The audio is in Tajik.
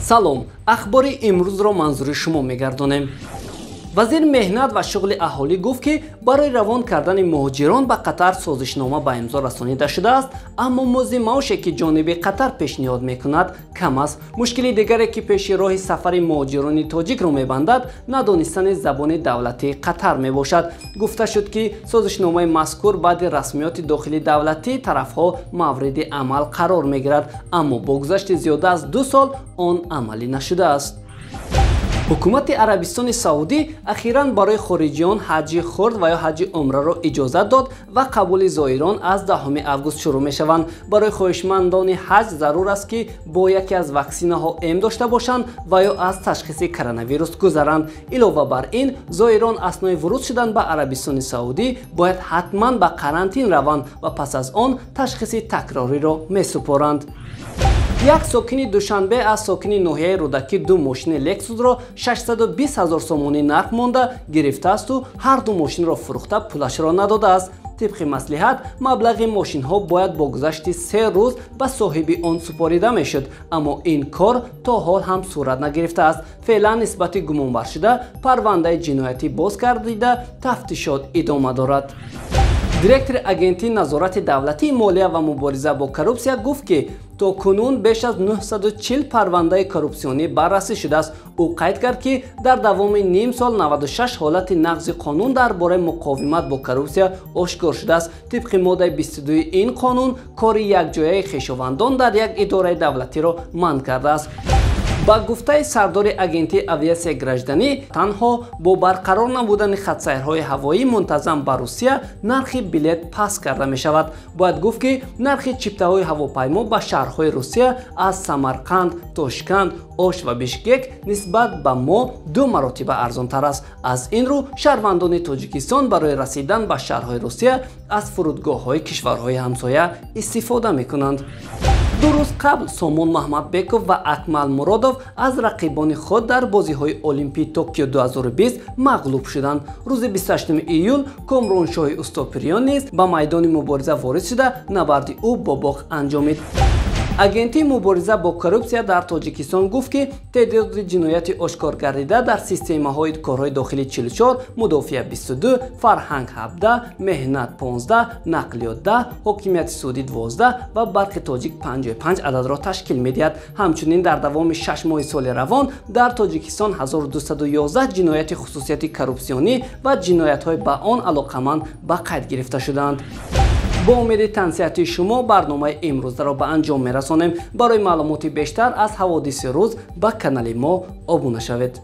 Салом, ахбори имрӯзро манзури шумо мегардонем. Вазири меҳнат ва шуғли аҳолӣ гуфт, ки барои равон кардани муҳоҷирон ба Қатар созишнома ба имзо расонида шудааст, аммо музди маоше, ки ҷониби Қатар пешниҳод мекунад, кам аст. Мушкили дигаре, ки пеши роҳи сафари муҳоҷирони тоҷикро мебандад, надонистани забони давлатии Қатар мебошад. Гуфта шуд, ки созишномаи мазкур баъди расмиёти дохили давлатии тарафҳо мавриди амал қарор мегирад, аммо бо гузашти зиёда аз 2 сол он амалӣ нашудааст. Ҳукумати Арабистони Саудӣ ахиран барои хориҷиён ҳаҷи хурд ва ё ҳаҷи умраро иҷозат дод ва қабули зоирон аз 10 август шурӯъ мешаванд. Барои хоҳишмандони ҳаҷ зарур аст, ки бо яке аз ваксинаҳо эм дошта бошанд ва ё аз ташхиси коронавирус гузаранд. Илова бар ин, зоирон аснои вуруд шудан ба Арабистони Саудӣ бояд ҳатман ба карантин раванд ва пас аз он ташхиси такрориро месупоранд. Як сокини Душанбе аз сокини ноҳияи Рӯдакӣ 2 мошини Лексусро 620 ҳазор сомонӣ нарх монда гирифтаасту ҳар ду мошинро фурӯхта пулашро надодааст. Тибқи маслиҳат, маблағи мошинҳо бояд бо гузашти 3 рӯз ба соҳиби он супорида мешуд, аммо ин кор то ҳол ҳам сурат нагирифтааст. Феълан нисбати гумонбаршуда парвандаи ҷиноятӣ боз гардида, тафтишот идома дорад. Директори Агентии назорати давлатии молия ва мубориза бо коррупсия гуфт, ки то кунун беш аз 940 парвандаи коррупсионӣ баррасӣ шудааст. Ӯ қайд кард, ки дар давоми ним сол 96 ҳолати нақзи қонун дар бораи муқовимат бо коррупсия ошкор шудааст. Тибқи моддаи 22 ин қонун кори якҷояи хешовандон дар як идораи давлатиро манъ кардааст. Ба гуфтаи сардори Агентии авиатсияи гражданӣ, танҳо бо барқарор намудани хатсайрҳои ҳавоӣ мунтазам ба Русия нархи билет паст карда мешавад. Бояд гуфт, ки нархи чиптаҳои ҳавопаймо ба шаҳрҳои Русия аз Самарқанд, Тошканд, Ош ва Бишкек нисбат ба мо 2 маротиба арзонтар аст. Аз ин рӯ шаҳрвандони Тоҷикистон барои расидан ба шаҳрҳои Русия аз фурудгоҳҳои кишварҳои ҳамсоя истифода мекунанд. 2 рӯз қабл Сомон Маҳмадбеков ва Акмал Муродов аз рақибони худ дар бозиҳои Олимпии Токио 2020 мағлуб шуданд. Рӯзи 28 июл Комроншоҳи Устопириён низ ба майдони мубориза ворид шуда, набарди ӯ бо боғ анҷомид. Агентии мубориза бо коррупсия дар Тоҷикистон гуфт, ки теъдоди ҷинояти ошкор гардида дар системаҳои корҳои дохилӣ 44, мудофиа 22, фарҳанг 17, меҳнат 15, нақлиёт 10, ҳокимияти судӣ 12 ва Барқи Тоҷик 55 ададро ташкил медиҳад. Ҳамчунин дар давоми 6 моҳи соли равон дар Тоҷикистон 1211 ҷинояти хусусияти коррупсионӣ ва ҷиноятҳои ба он алоқаманд ба қайд гирифта шуданд. Бо умеди тансиҳати шумо барномаи имрӯзаро ба анҷом мерасонем. Барои маълумоти бештар аз ҳаводиси рӯз ба канали мо обуна шавед.